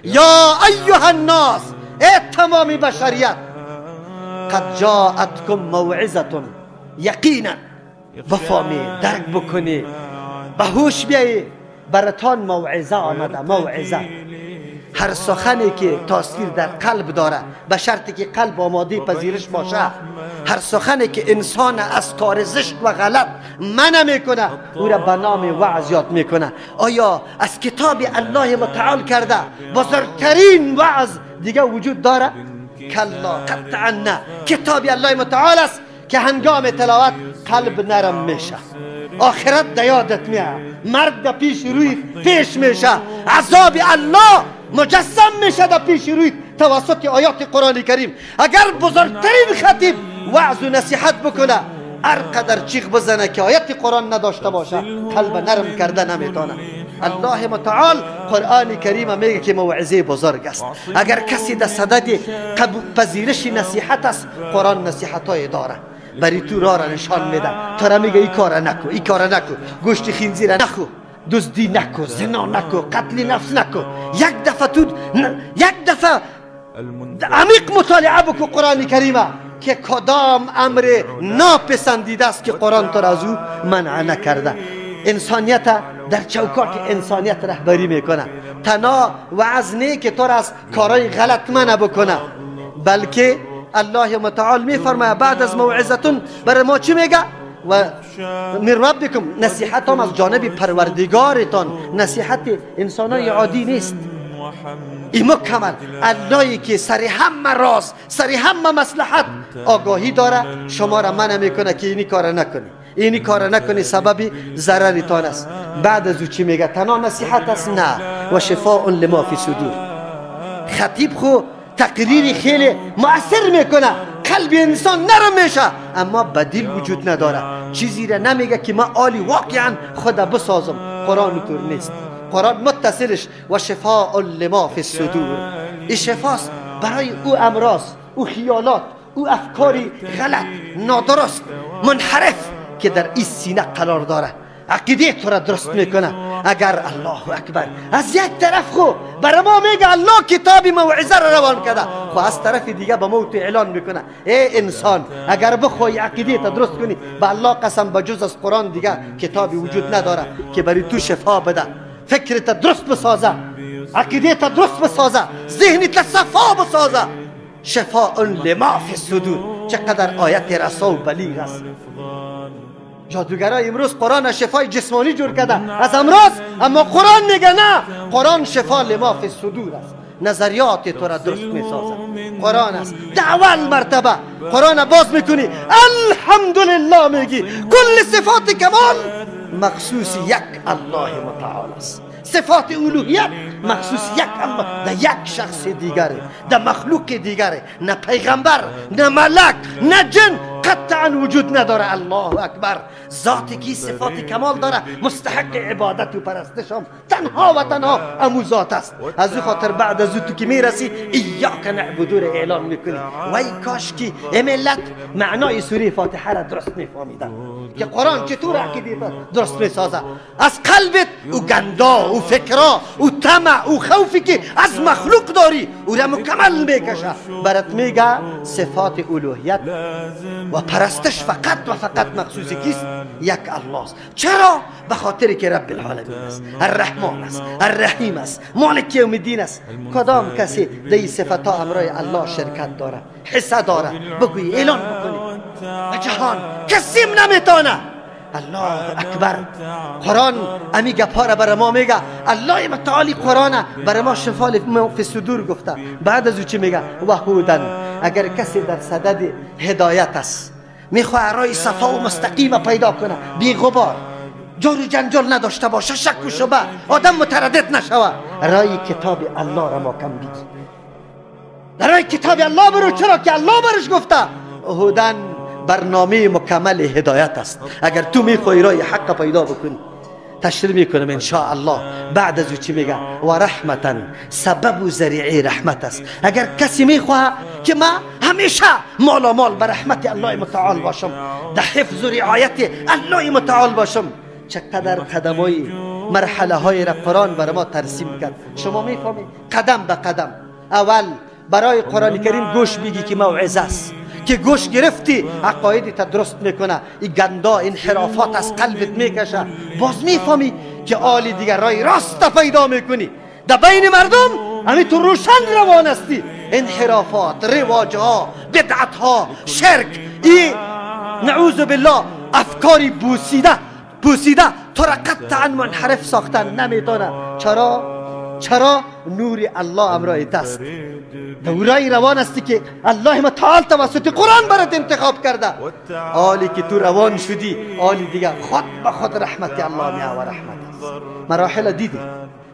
یا ایها الناس، ای تمام بشریت، قد جاءتکم موعظه، یقینا بفهمی، درک بکنی، به هوش بیایی، براتان موعظه آمده. موعظه هر سخنی که تاثیر در قلب داره، به شرطی که قلب آماده پذیرش باشه. هر سخنی که انسان از کار زشت و غلط منع میکنه، او را به نام وعظ یاد میکنه. آیا از کتاب الله متعال کرده بزرگترین وعظ دیگه وجود داره؟ کلا، قطعا نه. کتاب الله متعال است که هنگام تلاوت قلب نرم میشه، آخرت در یادت میاد، مرگ در پیش روی پیش میشه، عذاب الله مجسم میشه در پیش روی توسط آیات قرآن کریم. اگر بزرگترین خطیب وعظ و نصیحت بکنه، هر قدر چیغ بزنه که آیت قرآن نداشته باشه، قلب نرم کرده نمیتونه. الله متعال قرآن کریم میگه که موعظه بزرگ است. اگر کسی در صدد پذیرش نصیحت است، قرآن نصیحت های داره، بری تو راه را نشان میده، تو را میگه این کار نکو، این کار نکو، گوشت خنزیر نخو، دزدی نکو، زنا نکو، قتل نفس نکو. یک دفعه تو یک دفعه عمیق مطالعه بکو قرآن کریمه که کدام امر ناپسندیده است که قرآن تو را از او منع نکرده. انسانیت در چوکاٹ انسانیت رهبری میکنه. تنها وعظ نه که تو را از کارهای غلط منع بکنه، بلکه الله متعال میفرماید بعد از موعظتون برای ما چی میگه؟ و من ربکم، نصیحت هم از جانب پروردگارتان، نصیحت انسانای عادی نیست. این مکمل اللهی که سر همه راز، سر همه مصلحت آگاهی داره، شما را منع میکنه که اینی کار نکنی، اینی کار نکنی، سبب ضررتان است. بعد از او چی میگه؟ تنها نصیحت است؟ نه، و شفاء لما فی صدور. خطیب خو تقریر خیلی مؤثر میکنه، قلب انسان نرم میشه، اما بدیل وجود نداره. چیزی را نمیگه که ما عالی واقعا خود بسازم. قرآن طور نیست. قرآن متصلش و شفاء لما فی الصدور. این شفاست برای او امراض، او خیالات، او افکاری غلط، نادرست، منحرف که در این سینه قرار داره. عقیده تو را درست میکنه. اگر الله اکبر از یک طرف خو برای ما میگه الله کتاب موعظه را روان کرده، خو از طرف دیگه به موت اعلان میکنه ای انسان اگر بخوای عقیده تا درست کنی، به الله قسم به جز از قرآن دیگه کتابی وجود نداره که برای تو شفا بده، فکرت درست بسازه، عقیده تا درست بسازه، ذهنت صفا بسازه. شفاء لما فی الصدور. چقدر آیت رسا و بلیغ است. جادوگرای امروز قرآن شفای جسمانی جور کرده از امراض، اما قرآن میگه نه، قرآن شفا لما فی الصدور است، نظریات تو را درست میسازه. قرآن است در اول مرتبه. قرآن باز میکنی الحمدلله میگی، کل صفات کمال مخصوص یک الله متعال است. صفات الوهیت مخصوص یک الله، در یک شخص دیگره، در مخلوق دیگره، نه پیغمبر، نه ملک، نه جن قطعا وجود نداره. الله اکبر. ذاتی که صفات کمال داره، مستحق عبادت و پرستش هم تنها و تنها امو ذات است. از او خاطر بعد از او تو که میرسی ایاک نعبدو را اعلان میکنی. وای کاش که ملت معنای سوره فاتحه را درست میفهمیدن که قرآن چطور عقیده درست میسازه. از قلبت او گندا، او فکرا، او طمع، او خوفی که از مخلوق داری او را مکمل میکشه. برات میگه صفات الوهیت و پرستش فقط و فقط مخصوص کیست؟ یک الله است. چرا؟ به خاطر که رب العالمین است، الرحمن است، الرحیم است، مالک یوم الدین است. کدام کسی در این صفت ها همراه الله شرکت داره، حصه داره؟ بگویی، اعلان بکنی و جهان کسیم نمیتونه. الله اکبر. قرآن امی گپا را برای ما میگه. الله متعالی قرآن برای ما شفا فی صدور گفته. بعد از او چی میگه؟ و هدن. اگر کسی در صدد هدایت است، میخواه راه صفا و مستقیم پیدا کنه، بی غبار، جار و جنجال نداشته باشه، شک و شبه، آدم متردد نشوه، رای کتاب الله را ما کم بگی، رای کتاب الله برو، چرا که الله برش گفته. هدن برنامه مکمل هدایت است. اگر تو میخوای رای حق پیدا بکنی، تشریح میکنم ان شاء الله. بعد از او چی میگه؟ و رحمتا، سبب و ذریعه رحمت است. اگر کسی میخواه که ما همیشه مالا مال به رحمت الله متعال باشم، در حفظ و رعایت الله متعال باشم، چقدر قدمای مرحله های را قرآن برای ما ترسیم کرد. شما میفهمید قدم به قدم. اول برای قرآن کریم گوش بگی که موعظه است، که گوش گرفتی عقایدت درست میکنه، این گندا انحرافات از قلبت میکشه. باز میفهمی که آلی دیگر رای راست پیدا میکنی، در بین مردم همین تو روشن روان هستی. انحرافات، رواجها، بدعتها، شرک، ای نعوذ بالله افکاری بوسیده تو را قطعا منحرف ساختن نمیتونه. چرا؟ چرا؟ نور الله امرای دست دورای روان هستی که الله متعال توسط قرآن برات انتخاب کرده. آلی که تو روان شدی، آلی دیگه خود به خود رحمت الله می آور رحمت است. مراحل دیدی،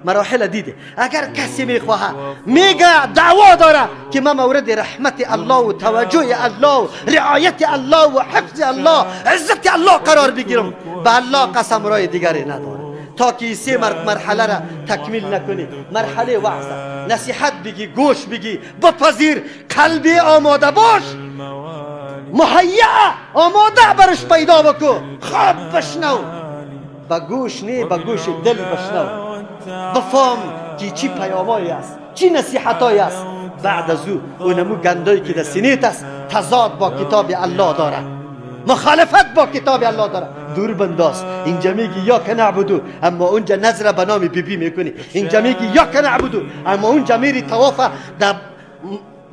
مراحل دیده. اگر کسی میخواه میگه دعوا داره که من مورد رحمت الله و توجه الله و رعایت الله و حفظ الله عزت الله قرار بگیرم، به الله قسم رای دیگری نداره تا که سه مرحله را تکمیل نکنی. مرحله وعظ، نصیحت بگی، گوش بگی، بپذیر، قلبی آماده باش، مهیا آماده برش پیدا بکو، خوب بشنو، با گوش نه، با گوش دل بشنو، بفهم که چی پیامایی است، چی نصیحتایی است. بعد از او اونمو گندایی که در سینیت است تضاد با کتاب الله داره، مخالفت با کتاب الله داره، دور بنداز. اینجا میگی یا که نعبدو، اما اونجا نظر به نام بیبی میکنی. اینجا میگی یا که نعبدو، اما اونجا میری طواف در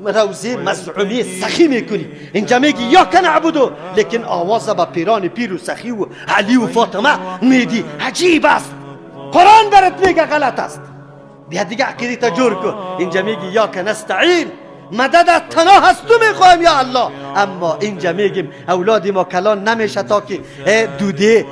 روزه مزعومی سخی میکنی. اینجا میگی یا که نعبدو، لیکن آواز به پیران پیر و سخی و علی و فاطمه میدی. عجیب است. قرآن برات میگه غلط است، بیا دیگه عقیده تا جور کن. اینجا میگی یا که نستعین، مدد از تنها از تو میخوایم یا الله، اما اینجا میگیم اولاد ما کلان نمیشه تا که دوده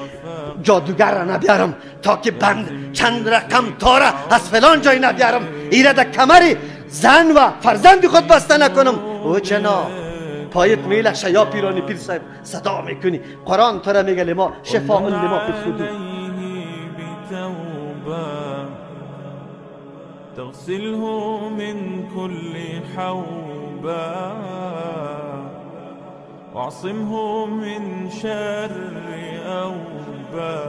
جادوگر را نبیارم، تا که بند چند رقم تاره از فلان جای نبیارم، ایره در کمر زن و فرزند خود بسته نکنم. او جناب پایت میلشه یا پیرانی پیر صاحب صدا میکنی. قرآن تو را میگه لما شفاء لما فی الصدور. تغسله من كل حوبة واعصمه من شر أوبة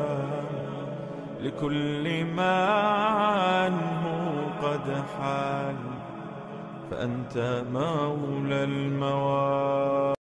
لكل ما عنه قد حال فأنت مولى الموالي.